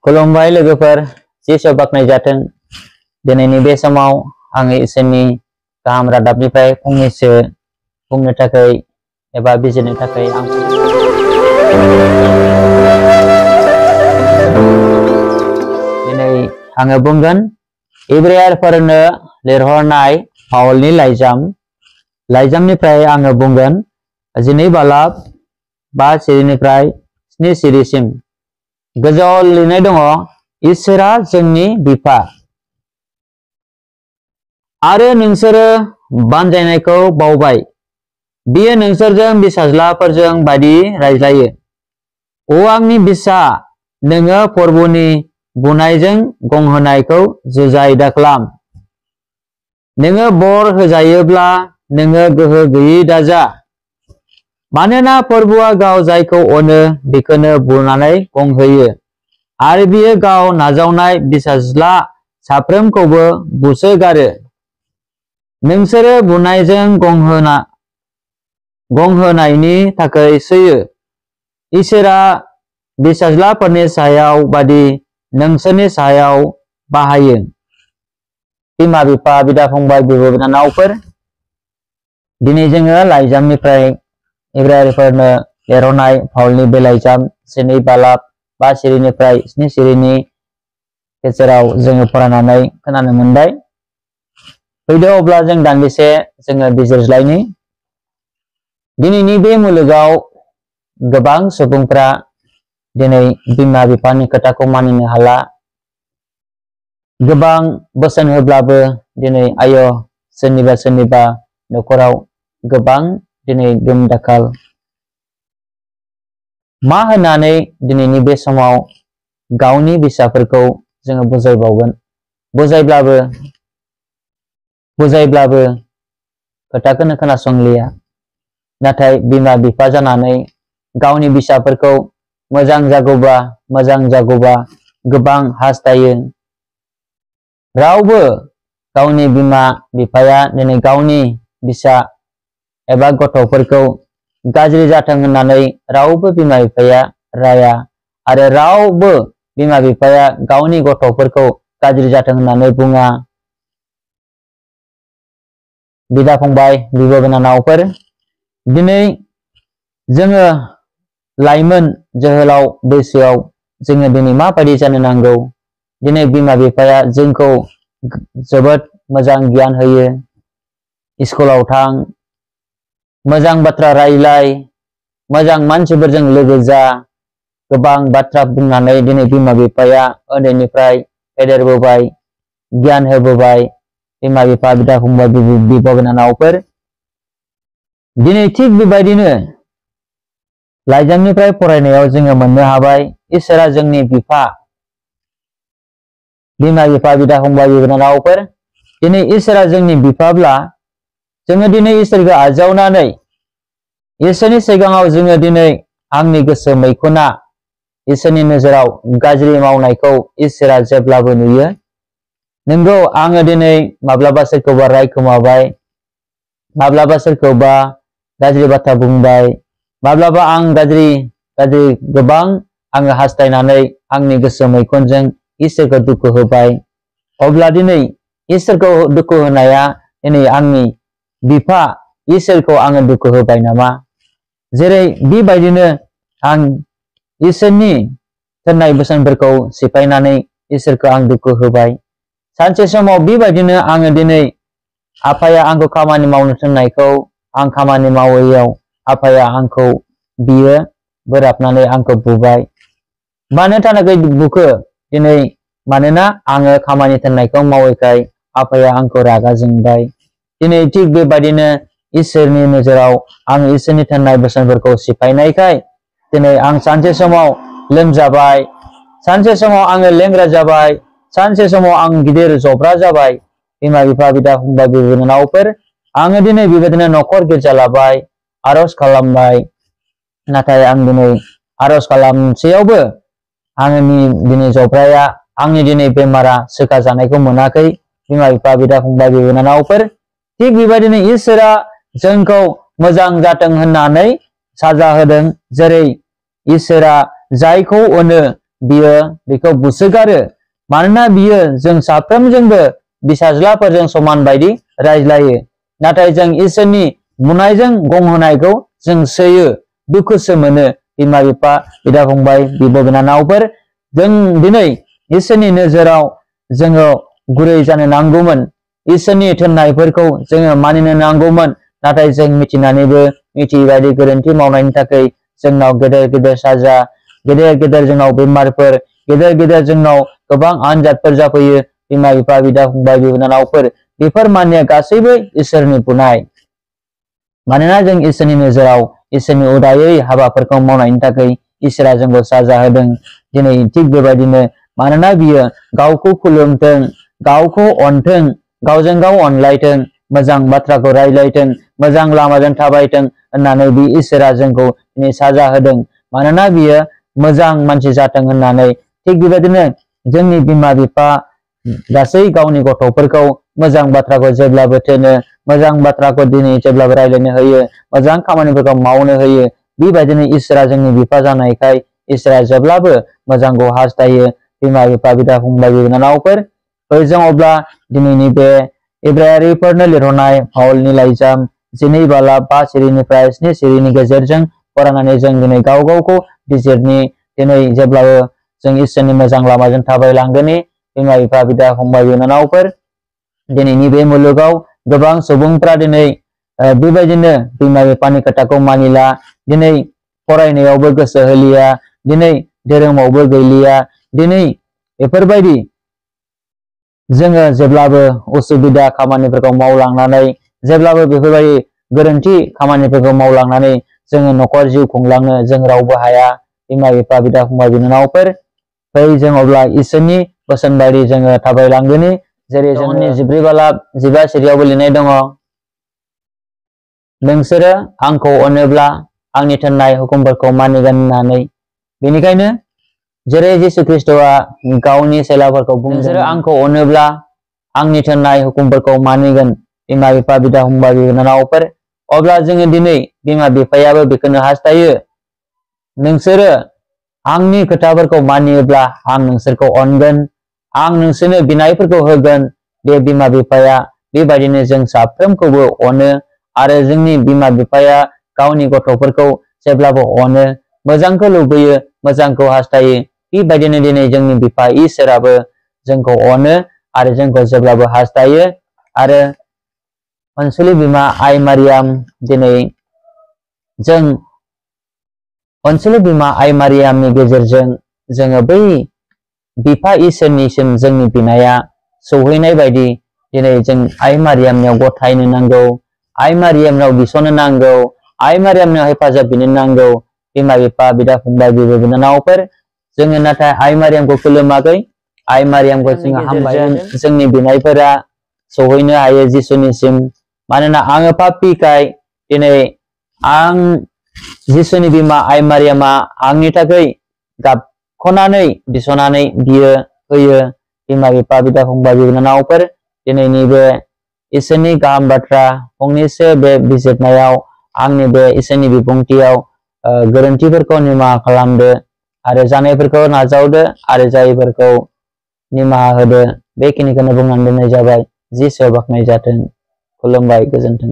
खुलुमबाय लोगोफोर जिसु बाखनाय जाथों दिनैनि बे समाव आङो इसोरनि गाहाम रादाबनिफ्राय फंनैसो बुंनो थाखाय एबा बिजिरनो थाखाय आं दिनै आङो बुंगोन इब्रायारिफोरनो लिरहरनाय पाउलनि लाइजामनिफ्राय आङो बुंगोन 12 बालाब 5 सिरिनिफ्राय 7 सिरिसिम गोजौआव लिरनाय दङ इसोरा जोंनि बिफा आरो नोंसोरो बानजायनायखौ बावबाय बियो नोंसोरजों बिसाज्लाफोरजों बायदि रायज्लायो ओ आंनि बिसा नोङो फोरबोनि बुनायजों गंहोनायखौ जुजाय दाखालाम नोङो बर होजायोब्ला नोङो गोहो गैयै दाजा मानोना फोरबोआ गाव जायखौ अनो बेखौनो बुनानै गंहोयो आरो बियो गाव नाजावनाय बिसाज्ला साफ्रोमखौबो बुसोगारो नोंसोरो बुनायजों गंहोनायनि थाखाय सैयो इसोरा बिसाज्लाफोरनि सायाव बादि नोंसोरनि सायाव बाहायो बिमा बिफा बिदा फंबाय बिब' बिनानावफोर दिनै जोङो लाइजामनिफ्राय इब्रायारिफोरनो लिरहरनाय पाउलनि बे लाइजाम 12 बालाब 5 सिरिनिफ्राय 7 सिरिनि गेजेराव जोङो फरायनानै खोनानो मोनबाय फैदो अब्ला जों दान्दिसे जोङो बिजिरज्लायनि दिनैनि बे मुलुगाव गोबां सुबुंफ्रा दिनै बिमा बिफानि खोथाखौ मानिनो हाला गोबां बोसोन होब्लाबो दिनै आयो सोरनिबा न'खराव गोबां दिनै दुम-दाखाल मा होननानै दिनैनि बे समाव गावनि फिसाफोरखौ जोङो बुजायबावगोन बुजायब्लाबो खोथाखौनो खोनासंलिया नाथाय बिमा बिफा जानानै गावनि फिसाफोरखौ मोजां जागौबा गोबां हास्थायो रावबो गावनि बिमा बिफाया दिनै गावनि फिसा एबा गथ'फोरखौ गाज्रि जाथों होननानै रावबो बिमा बिफाया राया आरो रावबो बिमा बिफाया गावनि गथ'फोरखौ गाज्रि जाथों होननानै बुङा बिदा फंबाय बिब' बिनानावफोर दिनै जोङो लाइमोन जोहोलाव बैसोआव जोङो दिनै माबायदि जानो नांगौ दिनै बिमा बिफाया जोंखौ जोबोद मोजां गियान होयो स्कुलाव थां मोजां बाथ्रा रायलाय मोजां मानसिफोरजों लोगो जा गोबां बाथ्रा बुंनानै दिनै बिमा बिफाया उन्दैनिफ्राय फेदेरबोबाय गियान होबोबाय बिमा बिफा बिदा फंबाय बिब' बिनानावफोर दिनै थिग बेबायदिनो लाइजामनिफ्राय फरायनायाव जोङो मोननो हाबाय इसोरा जोंनि बिफा बिमा बिफा बिदा फंबाय बिब' बिनानावफोर दिनै इसोरा जोंनि बिफाब्ला जोङो दिनै इसोरखौ आजावनानै इसोरनि सिगाङाव जोङो दिनै आंनि गोसो मैखुना इसोरनि नोजोराव गाज्रि मावनायखौ इसोरा जेब्लाबो नुयो नंगौ आङो दिनै माब्लाबा सोरखौबा रायखोमाबाय माब्लाबा सोरखौबा गाज्रि बाथ्रा बुंबाय माब्लाबा आं गाज्रि गोबां आङो हास्थायनानै आंनि गोसो मैखुनजों इसोरखौ दुखु होबाय अब्ला दिनै इसोरखौ दुखु होनाया दिनै आंनि बिफा इसोरखौ आङो दुखु होबाय नामा जेरै बेबायदिनो आं इसोरनि थिननाय बोसोनफोरखौ सिफायनानै इसोरखौ आं दुखु होबाय सानसे समाव बेबायदिनो आङो दिनै आफाया आंखौ खामानि मावनो थिननायखौ आं खामानि मावैयाव आफाया आंखौ बियो बोराबनानै आंखौ बुबाय मानो थाखाय बुखो दिनै मानोना आङो खामानि थिननायखौ मावैखाय आफाया आंखौ रागा जोंबाय दिनै थिग बेबायदिनो इसोरनि नोजोराव आं इसोरनि थिननाय बोसोनफोरखौ सिफायनायखाय दिनै आं सानसे समाव लोमजाबाय सानसे समाव आङो लेंग्रा जाबाय सानसे समाव आं गिदिर जब्रा जाबाय बिमा बिफा बिदा फंबाय बिब' बिनानावफोर आङो दिनै बेबायदिनो न'खर गिर्जा लाबाय आर'ज खालामबाय नाथाय आं दिनै आर'ज खालामसेयावबो आंनि दिनै जब्राया आंनि दिनै बेमारा सोखा जानायखौ मोनाखै बिमा बिफा बिदा फंबाय बिब' बिनानावफोर थिग बेबायदिनो इसोरा जोंखौ मोजां जाथों होननानै साजा होदों जेरै इसोरा जायखौ अनो बियो बेखौ बुसोगारो मानोना बियो जों साफ्रोमजोंबो बिसाज्लाफोरजों समान बायदि रायज्लायो नाथाय जों इसोरनि बुनायजों गं होनायखौ जों सैयो दुखुसो मोनो बिमा बिफा बिदा फंबाय बिब' बिनानावफोर जों दिनै इसोरनि नोजोराव जोङो गुरै जानो नांगौमोन इसोरनि थिननायफोरखौ जोङो मानिनो नांगौमोन नाथाय जों मिथिनानैबो मिथियै बायदि गोरोन्थि मावनायनि थाखाय जोंनाव गेदेर गेदेर साजा गेदेर गेदेर जोंनाव बेमारफोर गेदेर गेदेर जोंनाव गोबां आनजादफोर जाफैयो बिमा बिफा बिदा फंबाय बिनानावफोर बेफोर माने गासैबो इसोरनि बुनाय मानोना जों इसोरनि नोजोराव इसोरनि उदायै हाबाफोरखौ मावनायनि थाखाय इसोरा जोंखौ साजा होदों दिनै थिग बेबायदिनो मानोना बियो गावखौ खुलुमथों गावखौ अनथों गावजों गाव अनलायथों मोजां बाथ्राखौ रायज्लायथों मोजां लामाजों थाबायथों होननानै बे इसोरा जोंखौ दिनै साजा होदों मानोना बियो मोजां मानसि जाथों होननानै थिग बेबायदिनो जोंनि बिमा बिफा गासै गावनि गथ'फोरखौ मोजां बाथ्राखौ जेब्लाबो थोनो मोजां बाथ्राखौ दिनै जेब्लाबो रायज्लायनो होयो मोजां खामानिफोरखौ मावनो होयो बेबायदिनो इसोरा जोंनि बिफा जानायखाय इसोरा जेब्लाबो मोजांखौ हास्थायो बिमा बिफा बिदा फंबाय बिनानावफोर जों अब्ला दिनैनि बे इब्रायारिफोरनो लिरहरनाय पाउलनि लाइजाम 12 बालाब 5 सिरिनिफ्राय 7 सिरिनि गेजेरजों फरायनानै जों दिनै गाव गावखौ बिजिरनि दिनै जेब्लाबो जों इसोरनि मोजां लामाजों थाबायलांगोनि बिमा बिफा बिदा फंबाय बिनानावफोर दिनैनि बे मुलुगाव गोबां सुबुंफ्रा दिनै बेबायदिनो बिमा बिफानि खोथाखौ मानिला दिनै फरायनायावबो गोसो होलिया दिनै धोरोमावबो गैलिया दिनै बेफोरबायदि जोङो जेब्लाबो उसुबिदा खामानिफोरखौ मावलांनानै जेब्लाबो बेफोरबायदि गोरोन्थि खामानिफोरखौ मावलांनानै जोङो न'खर जिउ खुंलांनो जों रावबो हाया बिमा बिफा बिदा फंबाय बिनानावफोर फै जों अब्ला इसोरनि बोसोन बायदि जोङो थाबायलांगोनि जेरै जोंनि 14 बालाब 15 सिरियावबो लिरनाय दङ नोंसोरो आंखौ अनोब्ला आंनि थिननाय हुकुमफोरखौ मानिगोन होननानै बेनिखायनो जेरै जिसु ख्रिस्ट'आ गावनि सेलाफोरखौ बुंदों नोंसोरो आंखौ अनोब्ला आंनि थिननाय हुकुमफोरखौ मानिगोन बिमा बिफा बिदा फंबाय बिनानावफोर अब्ला जोङो दिनै बिमा बिफायाबो बेखौनो हास्थायो नोंसोरो आंनि खोथाफोरखौ मानियोब्ला आं नोंसोरखौ अनगोन आं नोंसोरनो बिनायफोरखौ होगोन बे बिमा बिफाया बेबायदिनो जों साफ्रोमखौबो अनो आरो जोंनि बिमा बिफाया गावनि गथ'फोरखौ जेब्लाबो अनो मोजांखौ लुबैयो मोजांखौ हास्थायो बेबायदिनो दिनै जोंनि बिफा इसोराबो जोंखौ अनो आरो जोंखौ जेब्लाबो हास्थायो आरो अनसुलि बिमा आइ मारियाम दिनै जों अनसुलि बिमा आइ मारियामनि गेजेरजों जोङो बै बिफा इसोरनिसिम जोंनि बिनाया सौहैनाय बायदि दिनै जों आइ मारियामनियाव गथायनो नांगौ आइ मारियामनाव बिस'नो नांगौ आइ मारियामनाव हेफाजाब बिनो नांगौ बिमा बिफा बिदा फंबाय बिब' बिनानावफोर जोङो नाथाय आइ मारियामखौ खुलुमाखै आइ मारियामखौ जोङो हामबाय जोंनि बिनायफोरा सौहैनो हायो जिसुनिसिम मानोना आङो पापीखाय दिनै आं जिसुनि बिमा आइ मारियामा आंनि थाखाय गाबख'नानै बिस'नानै बियो होयो बिमा बिफा बिदा फंबाय बिनानावफोर दिनैनि बे इसोरनि गाहाम बाथ्रा फंनैसो बे बिजिरनायाव आंनि बे इसोरनि बिबुंथियाव गोरोन्थिफोरखौ निमाहा खालामदो आरो जानायफोरखौ नाजावदो आरो जायफोरखौ निमाहा होदो बेखिनिखौनो बुंनानै दोननाय जाबाय जिसुआ बाख्नाय जाथों खुलुमबाय गोजोन्थों।